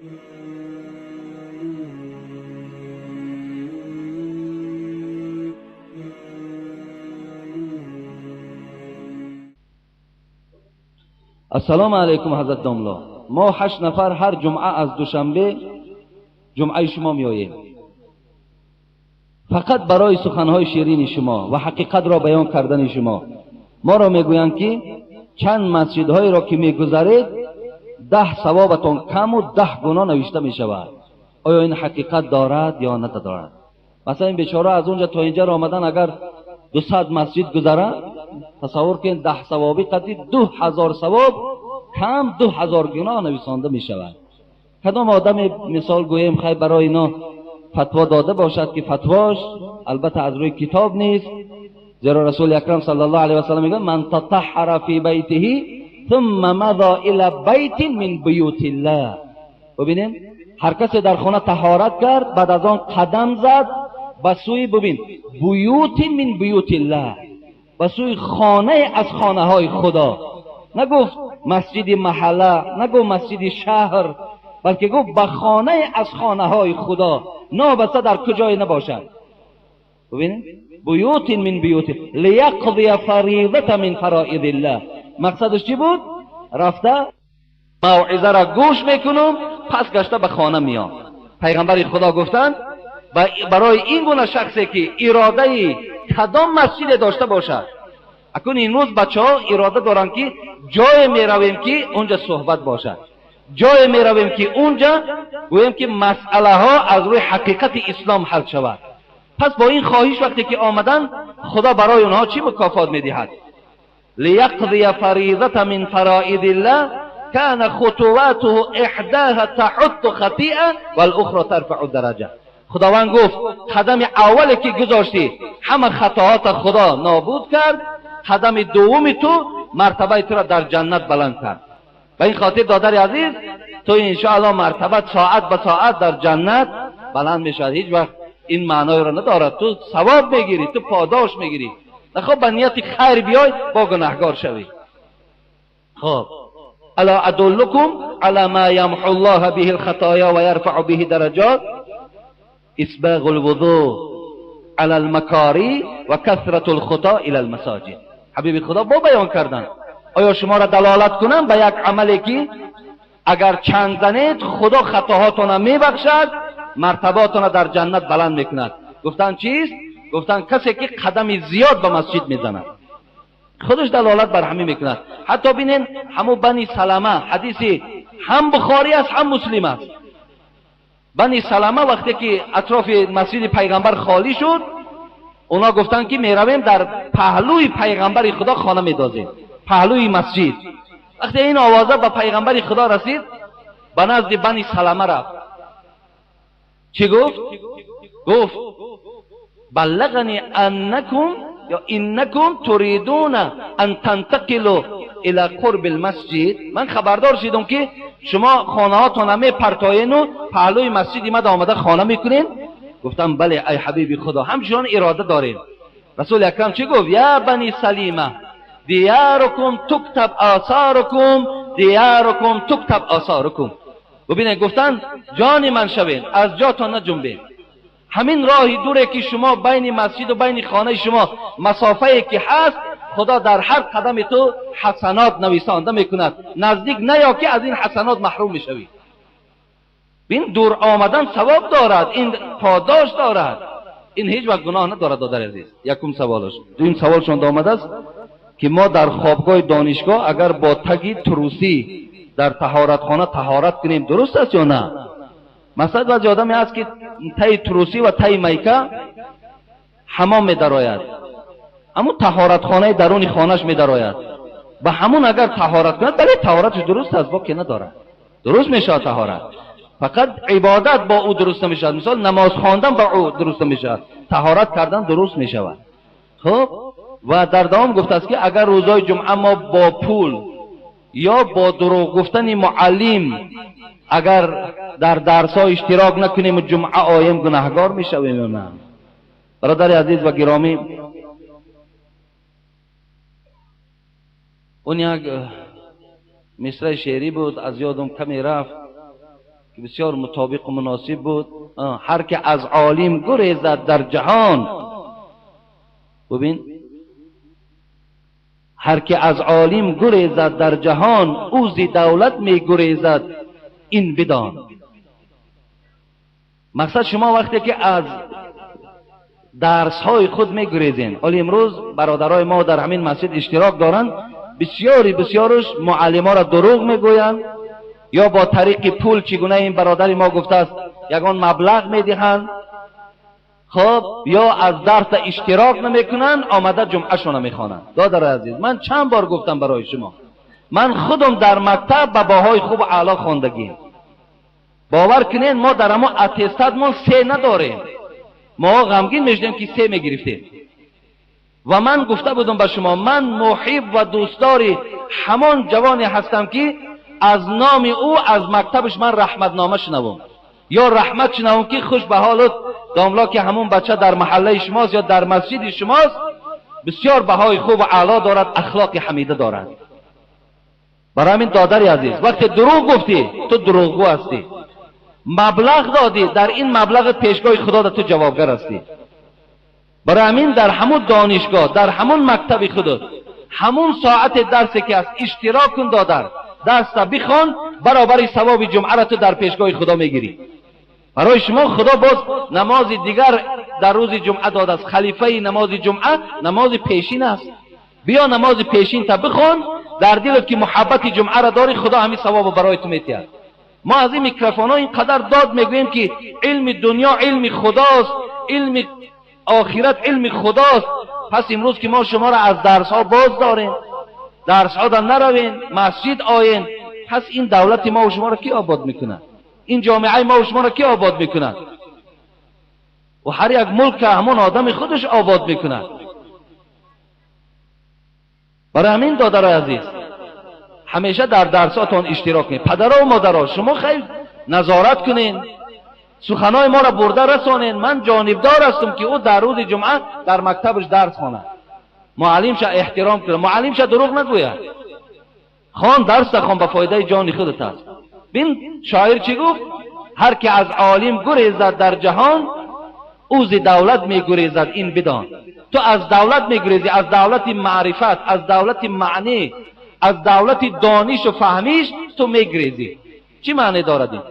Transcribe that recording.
السلام علیکم حضرت داملا. ما 8 نفر هر جمعه از دوشنبه جمعه شما میآییم، فقط برای سخنهای شیرین شما و حقیقت را بیان کردن شما. ما را میگویند که چند مسجدهایی را که میگذرید 10 ثوابتان کم و 10 گناه نوشته میشود. آیا این حقیقت دارد یا ندارد؟ مثلا این بیچاره از اونجا تا اینجا آمدن، اگر 200 مسجد گذرند، تصور کن 10 ثوابی قدی 2000 ثواب کم 2000 گناه نویسانده می شود. کدام آدم مثال گوییم خیر برای اینا فتوا داده باشد که فتواش البته از روی کتاب نیست، زیرا رسول اکرم صلی الله علیه و سلم میگه من تطهر فی بیته ثم مضى الى بیت من بیوت الله. ببینین هر کسی در خانه طهارت کرد، بعد از آن قدم زد به سوی، ببین، بیوت من بیوت الله، به سوی خانه از خانه های خدا. نگفت مسجد محله، نگفت مسجد شهر، بلکه گفت به خانه از خانه های خدا، نابسته در کجای نباشد. ببینید بیوت من بیوت لیقضی فریضة من فرائض الله. مقصدش چی بود؟ رفته موعظه را گوش میکنم، پس گشته به خانه میام. پیغمبر خدا گفتند برای این گونه شخصی که اراده کدام مسجد داشته باشد. اکنون این روز بچه ها اراده دارند که جای میرویم که اونجا صحبت باشد، جای میرویم که اونجا گوییم که مسئله ها از روی حقیقت اسلام حل شود. پس با این خواهش وقتی که آمدن، خدا برای اونها چی مکافات میدهد؟ لیقضی فریضة من فرائض الله كان خطواته احداها تحط خطیئه والاخرى ترفع الدرجه. خداوند گفت قدم اولی که گذاشتی همه خطاهات خدا نابود کرد، قدم دوم تو مرتبه تو را در جنت بلند کرد. به این خاطر دادر عزیز، تو انشاءالله مرتبه ساعت به ساعت در جنت بلند میشود. هیچ وقت این معنای را ندارد تو ثواب میگیری، تو پاداش میگیری. نخواه به نیت خیر بیای با گناهگار شوی. خب الا ادلکم علی ما یمحو الله به الخطایا و یرفع به درجات؟ اسباغ الوضوء علی المکاری و کثرت الخطا الی المساجد. حبیب خدا با بیان کردن آیا شما را دلالت کنم به یک عملی که اگر چند زنید خدا خطاهاتون میبخشد، مرتباتون در جنت بلند میکند؟ گفتن چیست؟ گفتن کسی که قدم زیاد به مسجد میزند، خودش دلالت بر همین میکند. حتی بینین همو بنی سلمه، حدیثی هم بخاری است هم مسلم است. بنی سلمه وقتی که اطراف مسجد پیغمبر خالی شد، اونا گفتن که میرویم در پهلوی پیغمبر خدا خانه میدازیم، پهلوی مسجد. وقتی این آوازه به پیغمبر خدا رسید، به نزد بنی سلمه رفت. چی گفت؟ گفت بلغنی انکم یا انکم تريدون ان تنتقلوا الى قرب المسجد. من خبردار شدم که شما خانه هاتون میپرتاین و پهلوی مسجد ما آمده خانه میکنین. گفتم بله ای حبیب خدا، همچنان اراده داریم. رسول اکرم چی گفت؟ یا بنی سلیمه دیارکم تکتب آثارکم، دیارکم تکتب آثارکم. ببینید گفتن جان من شوین، از جاتان نجنبین. همین راه دوره که شما بین مسجد و بین خانه شما مسافه که هست، خدا در هر قدم تو حسنات نویسانده میکند. نزدیک نیا که از این حسنات محروم میشوی. این دور آمدن ثواب دارد، این پاداش دارد، این هیچ وقت گناه ندارد. دادر عزیز، یکم سوالش. دویم سوالشون آمده است که ما در خوابگاه دانشگاه اگر با تگی تروسی در طهارتخانه طهارت کنیم درست است یا نه؟ مثلا بعضی آدمی هست که تای تروسی و تای میکه حمام میدراید، اما طهارتخانه درون خانهش میدراید، به همون اگر طهارت کند بله طهارتش درست است، با که ندارد درست میشه طهارت. فقط عبادت با او درست نمیشود، مثال نماز خواندن با او درست نمیشود، طهارت کردن درست میشود. خب و در دوام گفته است که اگر روزای جمعه ما با پول یا با دروغ گفتن معلم اگر در درس‌ها اشتراک نکنیم و جمعه آیم گناهگار میشویم یا نه؟ برادر عزیز و گرامی، اون یک مصرع شعری بود از یادم کمی رفت. که بسیار مطابق و مناسب بود. هر که از عالم گریزد در جهان، ببین، هر که از عالم گریزد در جهان، او ز دولت می گریزد این بدان. مقصد شما وقتی که از درس های خود می گریزین، حالی امروز برادرای ما در همین مسجد اشتراک دارند، بسیاری بسیارش معلم را دروغ میگویند یا با طریق پول، چگونه این برادر ما گفته است، یگان مبلغ میدهند، خب یا از درس اشتراک نمیکنن، آمده جمعه شون میخوانند. دادر عزیز، من چند بار گفتم برای شما، من خودم در مکتب به باهای خوب و اعلی خواندگیم. باور کنین ما در اما اتستاد ما 3 نداریم، ما غمگین میشدیم که 3 میگرفتیم. و من گفته بودم به شما، من محب و دوستدار همان جوانی هستم که از نام او از مکتبش من رحمتنامه شنوم یا رحمت شنوم که خوش به حالت داملا که همون بچه در محله شماست یا در مسجد شماست، بسیار بهای خوب و اعلی دارد، اخلاق حمیده دارد. برای همین دادر عزیز، وقتی دروغ گفتی تو دروغگو هستی، مبلغ دادی، در این مبلغ پیشگاه خدا در تو جوابگر هستی. برای همین در همون دانشگاه، در همون مکتب خودت، همون ساعت درسی که است اشتراک کن دادر، درس بخوان، برابر ثواب جمعه را تو در پیشگاه خدا میگیری. برای شما خدا باز نماز دیگر در روز جمعه داده است. خلیفه نماز جمعه نماز پیشین است. بیا نماز پیشین تا بخوان، در دلت که محبت جمعه را داری، خدا همین ثواب برای تو میتید. ما از این میکروفون ها اینقدر داد میگوییم که علم دنیا علم خداست، علم آخرت علم خداست. پس امروز که ما شما را از درس ها باز داریم، درس ها در نروین، مسجد آیین، پس این دولت ما و شما را کی آباد میکنه؟ این جامعه ما و شما را کی آباد میکنه؟ و هر یک ملک همون آدم خودش آباد میکنه. برای همین دادرای عزیز، همیشه در درساتون اشتراک کنید. پدرها و مادرها شما خیلی نظارت کنین، سخنای ما را برده رسانین. من جانبدار هستم که او در روز جمعه در مکتبش درس خواند، معلمش احترام کنه، معلمش دروغ نگوید، خوان درس خوان به فایده جان خودت است. ببین شاعر چی گفت؟ هر که از عالم گریزد در جهان، او ز دولت میگریزد این بدان. تو از دولت میگریزی، از دولت معرفت، از دولت معنی، از دولت دانش و فهمیش تو میگریزی. چی معنی دارد این؟